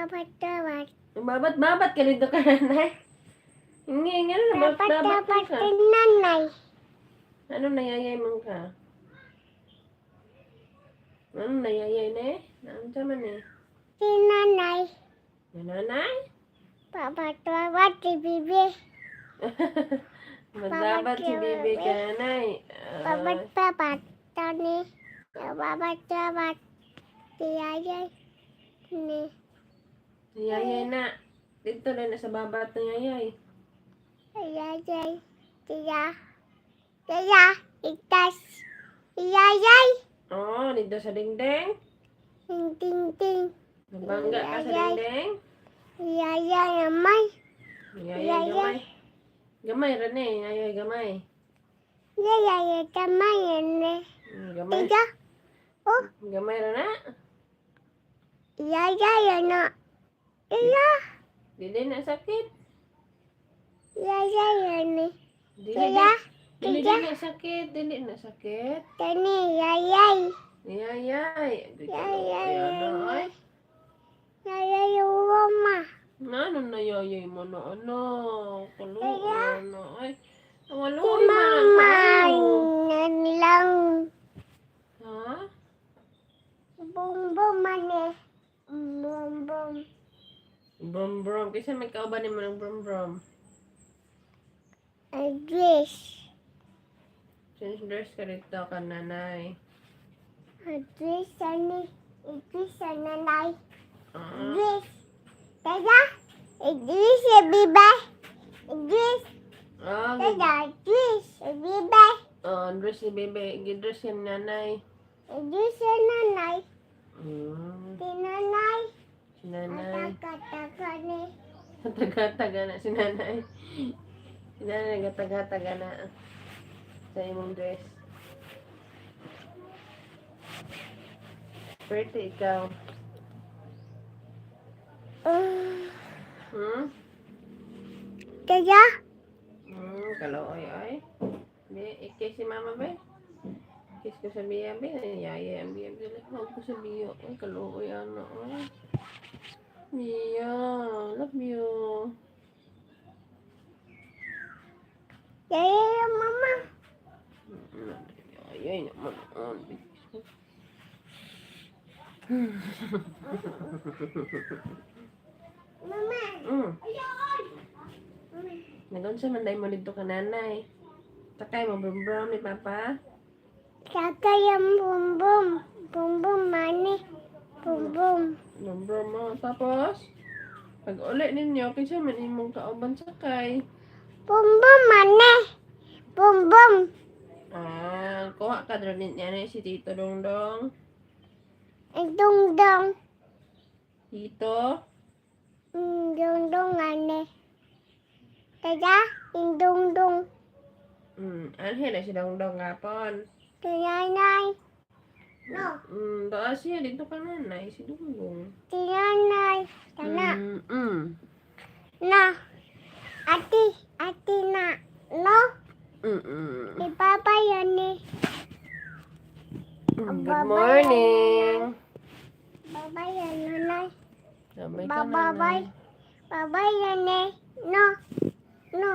Babat babat. Babat babat ka dito ka, nanay. Hindi nga na babat Babat babat babat ka. Nanay. Ano nayayay man ka? Ano nayayay na eh? Naunsa man eh? Si nanay. Nanay? Babat babat si bibi. Babat si bibi ka, nanay. Ah, Babat babat. Tani. Babat babat. Si yayay. Ni. Yayay na. Dito na sa babat ng yayay. Yayay. Tiya. Tiya. Itas. Yayay. Oh, dito sa dingding. Ting ting ting. Nabangga ka sa Yayay. dingding. Yayay naman. Yayay Yayay. gamay. Gamay ra ni, yayay gamay. Yayay kamay ni. Gamay. Tiga. Oh. Gamay ra na. Yayay na. Iya. Dili na sakit. Yayay ni. Dili Tiga. dili Tiga. na sakit, dili na sakit. Tani yayay. Yayay. Yayay. Ay. Yayay mama. Ano na yayay mo na ano? Kulo Kaya? ano ay. Walo Si ay man mama kaayo. nan lang. Ha? Bum bum mane. Bum bum. Brum brum. Kasi may kauban nimo ng brum brum. Address. Change dress ka dito ka, nanay. Address ani. Address nanay. Ah. Address. Tada. Address biba. Address. Ah, Tada. Address biba. oh, dress ni bebe. Gidress yan nanay. Address nanay. Tinanay. Si nanay. Ataka-taka ni. Taga-taga na si nanay. Si nanay nagataga-taga na sa imong dress. Pretty ikaw. Tada. Kalooy ay. Be, ikis si mama be. Kiss ko sa biya be. Yaya ang biya be. Huwag ko sa biya. Ay, kalooy ano. Ay. Biya, love you. Yaya mama. Ay, ay naman. Mama. Nagunsa man dai mo dito ka, nanay. Takay mo brum brum ni papa. Kakayang bum bum. Bum bum mani. Bum bum. Brum brum mo. Tapos pag uli ninyo, kinsa man imong kauban sakay? Bum bum mani. Bum bum. Ah, kuha ka dron niya ni si Tito Dongdong. Dong dong. Tito. Dong dong mani. Tada. Dong dong. Anhe na si Dongdong gapon. Tinanay. No. Doon siya dito ka, nanay si Dongdong. Tinanay. Tana. Na. Ati. Ati na. No. Ipapa yan eh. Good morning. Baba yan nanay. Sabay ka, Bye bye. nanay. Baba yan eh. No. No.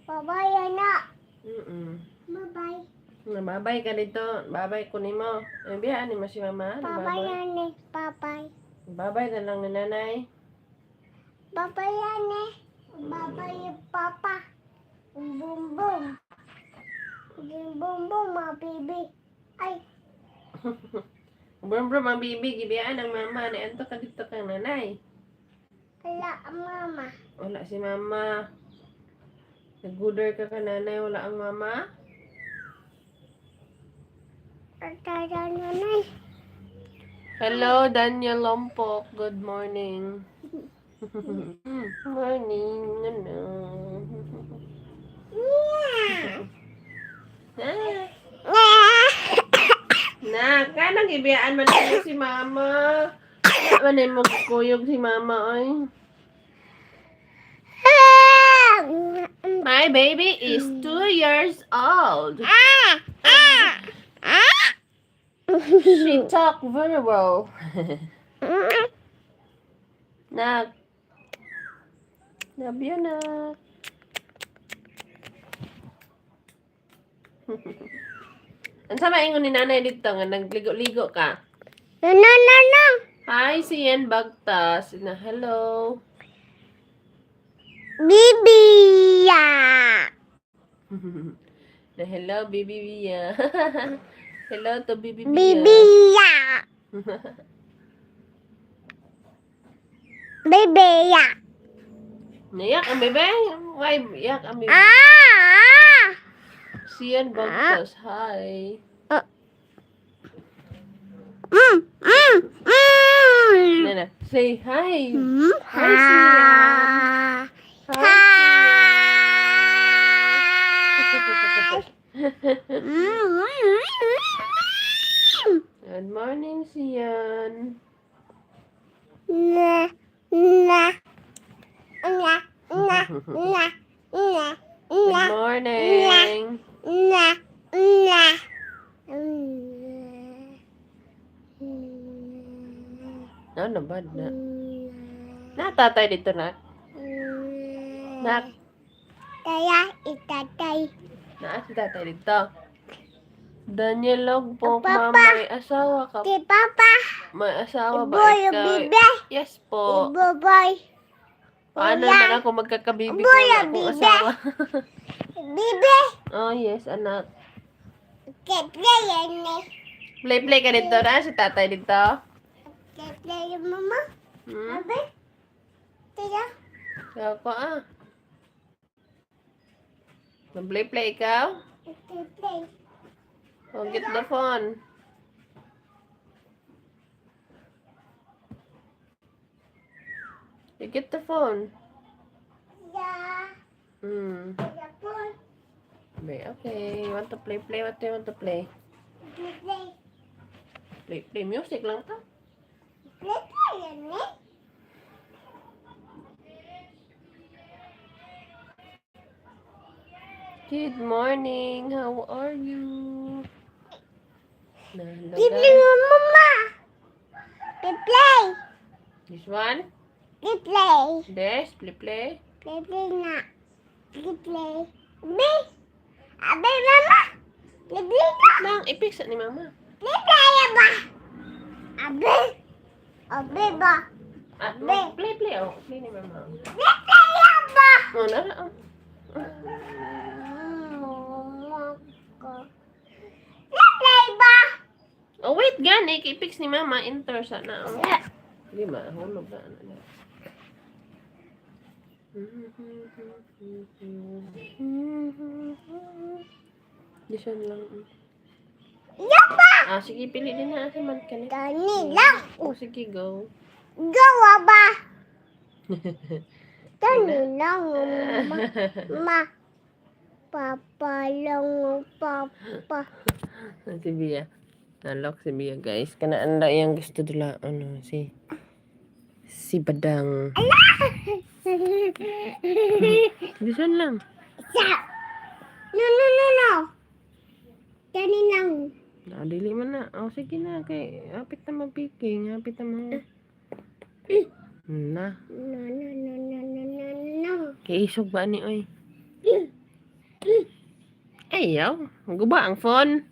Baba yan na. Bye-bye. Nababay ka dito. Babay ko nimo. Ay, biyaan ni mo si mama. Baba Nababay. yan eh. Bye-bye. Babay na lang ni nanay. Baba yan eh. Baba yung papa. Boom boom. Boom boom boom mga baby. Ay. Brum brum ang bibi. Gibiyaan ang mama. Naanto ka dito kang nanay. Wala ang mama. Wala si mama. Nag-gooder ka nanay. Wala ang mama. Tara nanay. Hello, Daniel Lompok. Good morning. Morning. Ano? Yeah. Ah. Na, kanang ibiyaan man nimo si mama. Wala man mo kuyog si mama ay. My baby is 2 years old. She talk very well. Nak. Love you, nak. Unsa maingon ni nanay dito nga nagligo-ligo ka? No, no, no, no. Hi, si Ian Bagtas. Na hello. Bibiya. Na hello, Bibi Bia. Hello to Bibi Bia. Bibiya. Bibiya. Naiyak ang bebe? Why iyak ang bebe? Ah! Si Ian Bagtas, hi. Nana, say hi. Hi, Sian. Ha. Hi, Sian. Good morning, Sian. Na, na, na, na, na, na, Good na, morning. Na, na. Ano ba na? Natatay dito na. Nak. Kaya itatay. Naa si tatay dito. Daniel Logpok, Papa. ma'am, may asawa ka. Si Papa, May asawa ba Boy, ikaw? bibe. Yes po. Iboboy. Paano Kuya. naman ako magkakabibi kung Boy, wala akong bibe. asawa? Bibe. Oh, yes, anak. Keplay yan eh. Play, play ka dito na. Si tatay dito. Keplay yung mama. Hmm? Abe. Tira. Ako ah. Mag-play, play ikaw? Keplay. Oh, get the phone. You get the phone. Ya. Ya po. Wait, okay. You want to play, play? What do you want to play? Play. Play, play music lang to. Play play yan eh. Good morning. How are you? Hello, Give me guys. mama. Play. This one? Play. This? Play, play? Play play na. Play play. Be. Abe mama. Play play na. Nang, ipix ni mama. Play play ba. Abe. Abe ba. Ah, Be. play, play. Oh, play ni mama. Play play ba. Oh, na, oh. Mama ko. Play play ba. Oh, wait, gani. Ipix ni mama. Enter sana. Oh. Di ma, hulog na. Ano na. This one lang. Ya ba. Ah, sige, pili din na. Asa man ka na. Dani lang. Oh, sige, go. Gawa ba? Dani lang. Ma. Ma. Papa lang. Papa. Si Bia. Nalok si Bia, guys. Kanaan lang iyang gusto dula. Ano, si Badang. This one lang. Sa. No, no, no, no. Dani lang. Ah, dili man na. Oh, sige na. Kay, hapit na mag-picking. Hapit na mag. Na. No, no, no, no, no, no, no. Kay isog ba ni oy? Ayaw. Guba ang phone.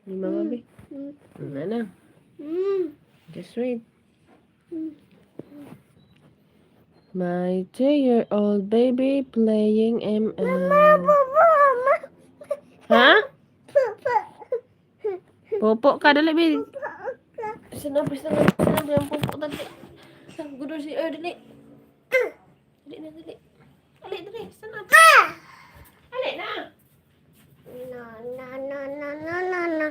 Ni mama bi. Na na. Just wait. My 2-year-old baby playing ML. Mama, Ha? papa, Popo ka dali bi. Sinabi sinabi sinabi ang popo dali. Sa gudo si Er dali. Dali na dali. Dali dali sinabi. Dali na. No, no, no, no, no, no, no.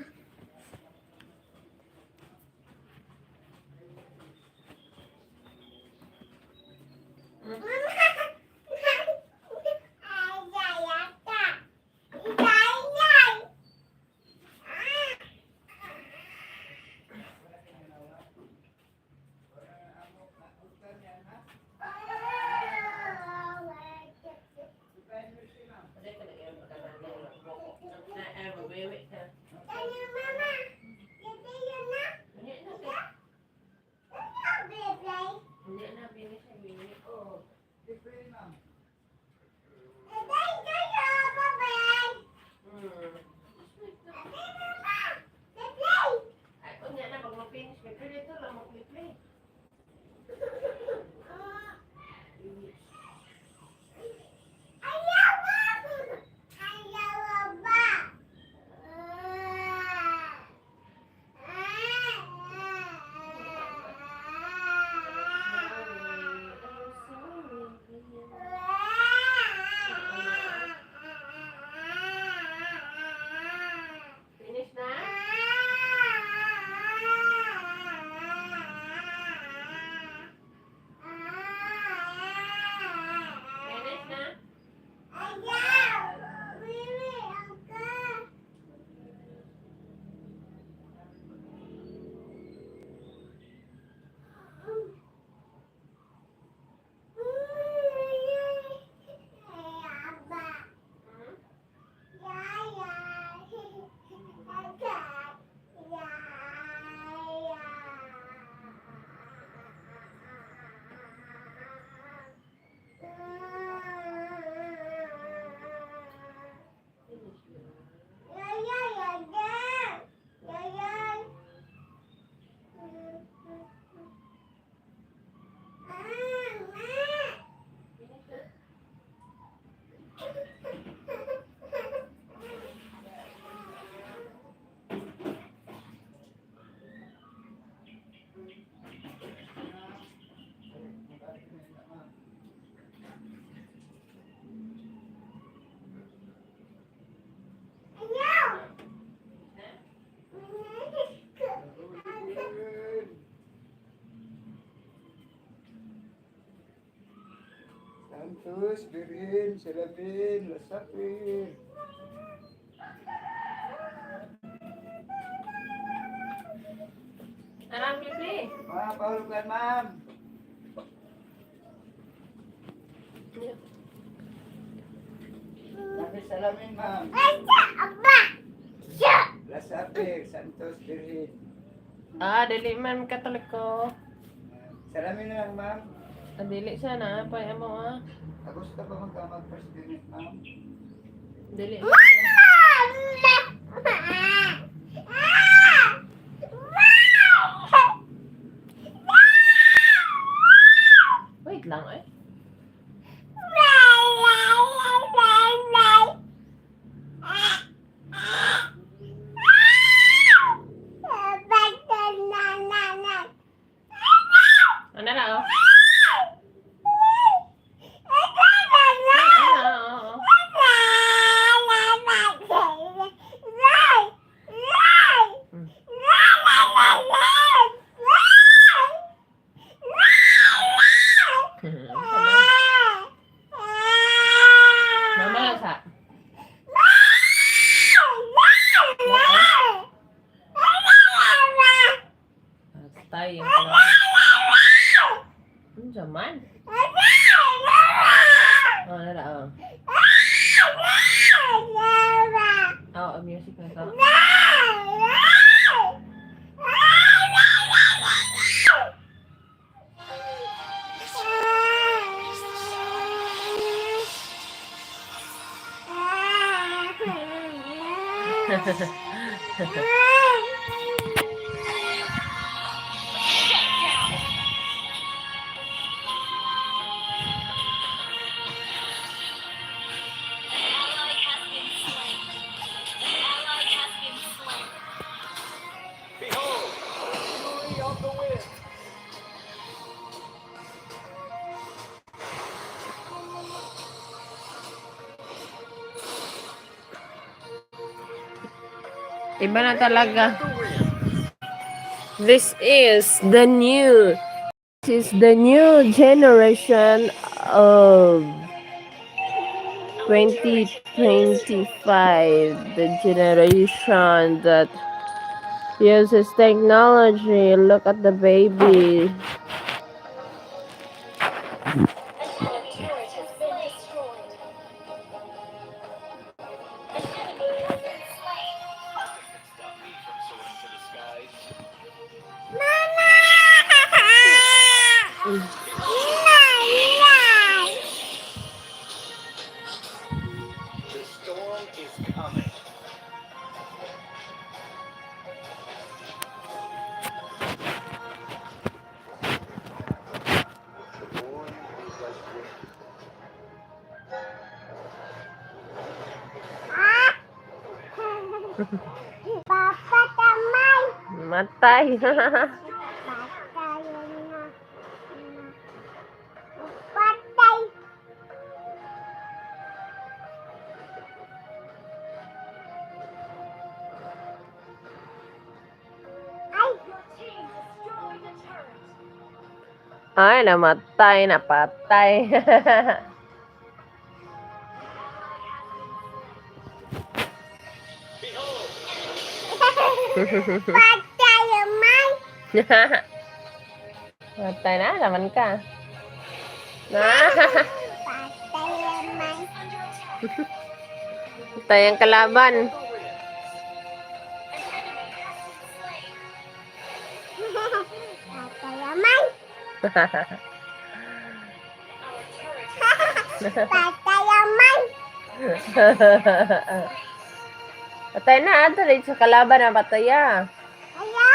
Santos, Birhen, Salamin, Lasapir. Alam, Pipli. Ma'am, pahulog ka, ma'am. Lapis salamin, ma'am. Lasapir, Santos, Birhen. Ah, dili man Katoliko. Salamin na lang, ma'am. Ah, dili sana. Pa mo ah. Agusto pa magka mag first unit, ma'am. Dili. Wait lang eh. Ano na oh? Ano na oh? Mama lang sa. Patay yung Ano man? Oh, ano na oh. Oh, music na to. Ally has been slain. An ally has been slain. Behold, the fury of the wind. Iba na talaga. The wind. This is the new generation of 2025, the generation that uses technology. Look at the baby. An enemy turret has been destroyed. An enemy has been slain. Nothing can stop me from soaring to the skies. The storm is coming. The boy is like wind. Papa tamay. Matay. Patay na. Patay. Ay, Your team destroyed a turret. Ay, namatay, napatay. Behold, patay man. Matay na naman ka. Na. Patay man. Under attack. Patay ang kalaban. the wind. An enemy has been slain. Patay man. Our turret has been Patay man. Patay na, ato rin sa kalaban na patay ah. Aya.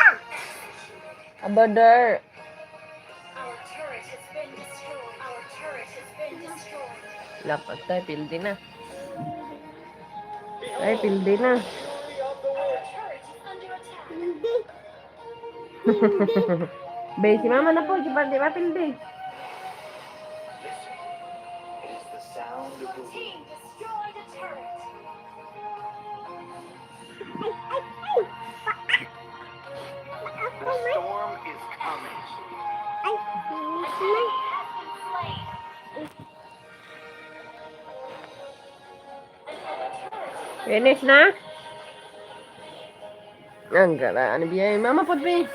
Aboder. Our turret has been destroyed. Our turret has been destroyed. Lapatay, pildi na. Ay, pildi na. Fury of the Our wind. turret is under attack. Hindi. Hindi. Be, si mama na po, si di ba pildi? Listen. It is the sound of Your the wind. team destroyed a turret. Ay, ay, ay. Paa. Paa The ko man. storm is coming. Ay, finish An man. enemy has been slain. Finish na? Ang gala, ano biya? Mama pod, be.